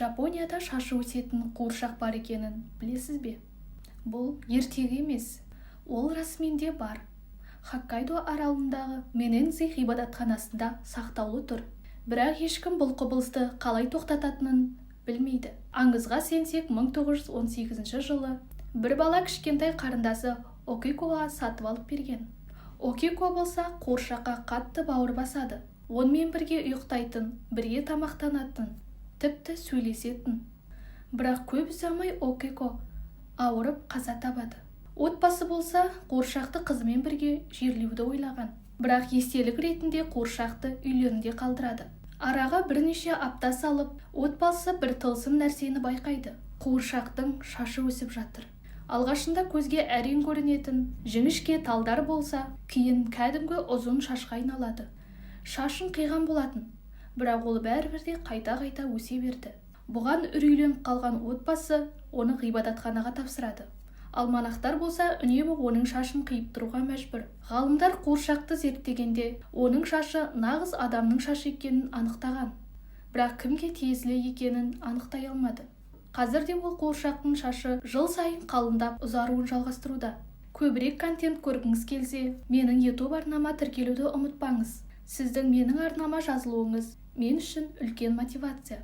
Жапонияда шашы өсетін қуыршақ бар екенін білесіз бе? Бұл ертегі емес, ол расымен де бар. Хоккайдо аралындағы Менэнзи ғибадатханасында сақтаулы тұр. Бірақ ешкім бұл құбылысты қалай тоқтататынын білмейді. Аңызға сенсек, 1918 жылы бір бала кішкентай қарындасы Окикоға сатып алып берген. Окико болса, қуыршаққа қатты бауыр басады. Онымен бірге ұйықтайтын, бірге тамақтанатын, тіпті сөйлесетін. Бірақ көп ұзамай Окико ауырып, қаза табады. Отбасы болса, қуыршақты қызымен бірге жерлеуді ойлаған. Бірақ естелік ретінде қуыршақты үйлерінде қалдырады. Араға бірнеше апта салып, отбасы бір тылсым нәрсені байқайды: қуыршақтың шашы өсіп жатыр. Алғашында көзге әрең көрінетін жіңішке талдар болса, кейін кәдімгі ұзын шашқа айналады. Шашын қиған болатын, бірақ ол бәрібір де қайта-қайта өсе берді. Бұған үрейленіп қалған отбасы оны ғибадатханаға тапсырады. Ал монахтар болса, үнемі оның шашын қиып тұруға мәжбүр. Ғалымдар қуыршақты зерттегенде, оның шашы нағыз адамның шашы екенін анықтаған, бірақ кімге тиесілі екенін анықтай алмады. Қазір де ол қуыршақтың шашы жыл сайын қалыңдап, ұзаруын жалғастыруда. Көбірек контент көргіңіз келсе, менің YouTube арнама тіркелуді ұмытпаңыз. Сіздің менің арнама жазылуыңыз мен үшін үлкен мотивация.